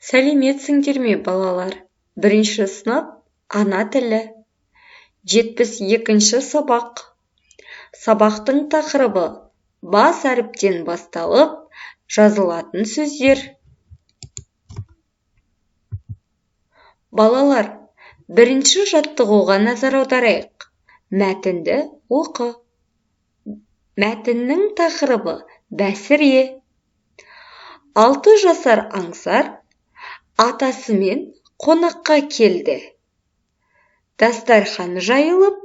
Сәлеметсіңдер ме, балалар? Бірінші сынып, ана тілі. 72-ші сабақ. Сабақтың тақырыбы бас әріптен басталып жазылатын сөздер. Балалар, бірінші жаттығуға назар аударайық. Мәтінді оқы. Мәтіннің тақырыбы бәсіре. 6 жасар Аңсар атасымен қонаққа келді. Дастархан жайылып,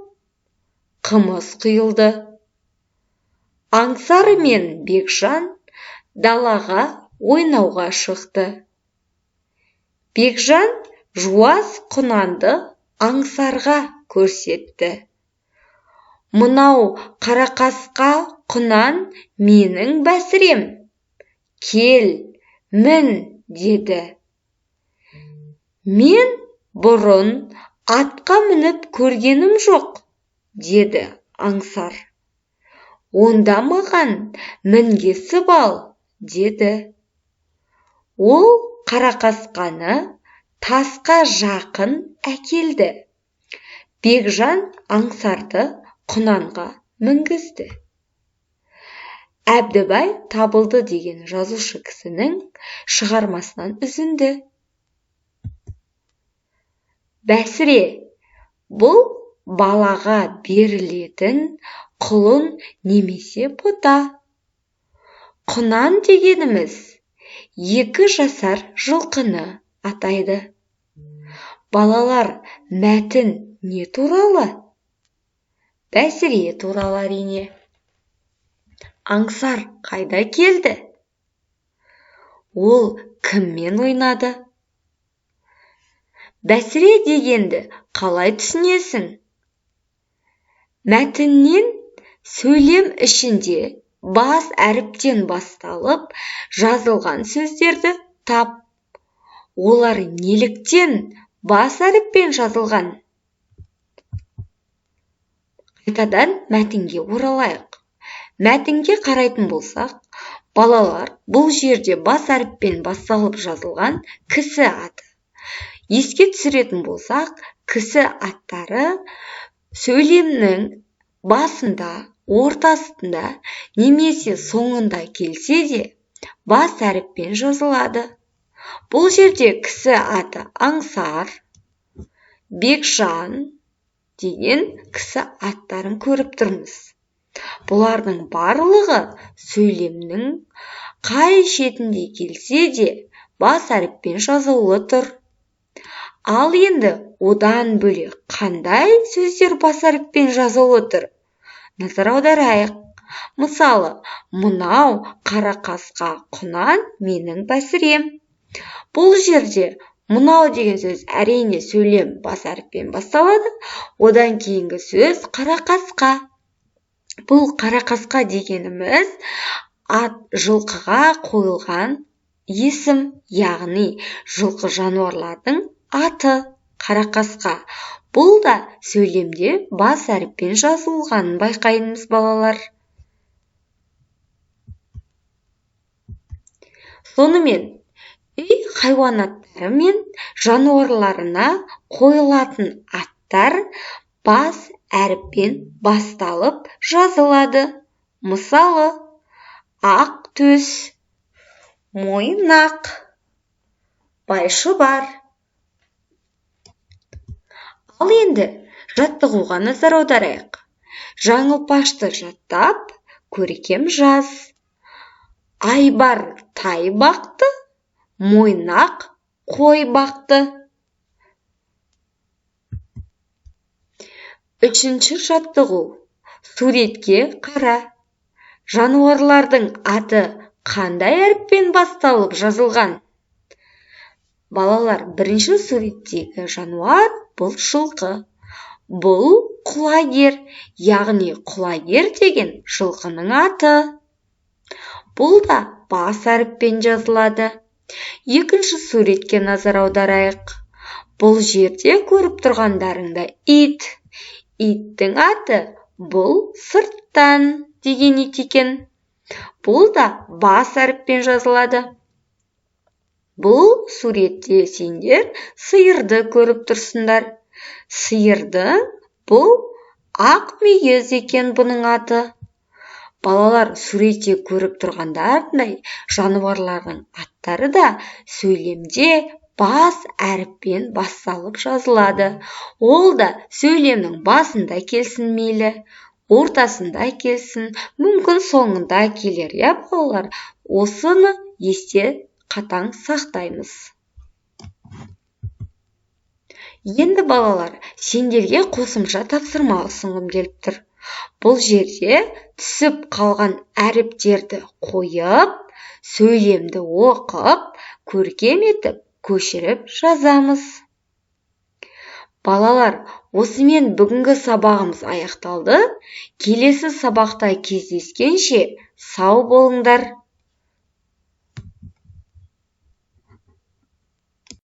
қымыз құйылды. Аңсар мен Бекжан далаға ойнауға шықты. Бекжан жуас құнанды Аңсарға көрсетті. Мынау қарақасқа құнан менің бәсірем. Кел, мін, деді. Мен бұрын атқа мініп көргенім жоқ, деді Аңсар. Онда маған мінгесіп ал, деді. Ол қарақасқаны тасқа жақын әкелді. Бекжан Аңсарды құнанға мінгізді. Әбдібай Табылды деген жазушы кісінің шығармасынан үзінді. Бәсіре бұл балаға берілетін құлын немесе бұта. Құнан дегеніміз 2 жасар жылқыны атайды. Балалар, мәтін не туралы? Бәсіре туралы, әрине. Аңсар қайда келді? Ол кіммен ойнады? Бәсіре дегенді қалай түсінесің? Мәтіннен сөйлем ішінде бас әріптен басталып жазылған сөздерді тап. Олар неліктен бас әріппен жазылған? Қайтадан мәтінге оралайық. Мәтінге қарайтын болсақ, балалар, бұл жерде бас әріппен басталып жазылған кісі аты. Еске түсіретін болсақ, кісі аттары сөйлемнің басында, ортасында немесе соңында келсе де бас әріппен жазылады. Бұл жерде кісі аты Аңсар, Бекжан деген кісі аттарын көріп тұрмыз. Бұлардың барлығы сөйлемнің қай шетінде келсе де бас әріппен жазулы тұр. Ал енді одан бөлек қандай сөздер бас әріппен жазулы тұр? Назар аударайық. Мысалы, мынау қарақасқа құнан менің бәсірем. Бұл жерде мынау деген сөз әрине сөйлем бас әріппен басталады. Одан кейінгі сөз қарақасқа. Бұл қарақасқа дегеніміз ат жылқыға қойылған есім, яғни жылқы жануарлардың аты қарақасқа. Бұл да сөйлемде бас әріппен жазылғанын байқаймыз, балалар. Сонымен, үй хайуанаттары мен жануарларына қойылатын аттар бас әріппен басталып жазылады. Мысалы, ақ төс, мойнақ, байшұбар. Ал енді жаттығуға назар аударайық. Жаңылпашты жаттап, көркем жаз. Айбар тай бақты, мойнақ қой бақты. Үшінші жаттығу. Суретке қара. Жануарлардың аты қандай әріппен басталып жазылған? Балалар, бірінші суреттегі жануар бұл жылқы. Бұл құлагер, яғни құлагер деген жылқының аты. Бұл да бас әріппен жазылады. Екінші суретке назар аударайық. Бұл жерде көріп тұрғандарыңда ит. Иттің аты бұл сырттан деген ит екен. Бұл да бас әріппен жазылады. Бұл суретте сендер сиырды көріп тұрсыңдар. Сиырдың бұл ақ мүйіз екен бұның аты. Балалар, суретте көріп тұрғандарындай жануарлардың аттары да сөйлемде бас әріппен басталып жазылады. Ол да сөйлемнің басында келсін мейлі, ортасында келсін, мүмкін соңында келер, иә, балалар? Осыны есте қатаң сақтаймыз. Енді, балалар, сендерге қосымша тапсырма ұсынғым келіп тұр. Бұл жерде түсіп қалған әріптерді қойып, сөйлемді оқып, көркем етіп көшіріп жазамыз. Балалар, осымен бүгінгі сабағымыз аяқталды. Келесі сабақта кездескенше сау болыңдар.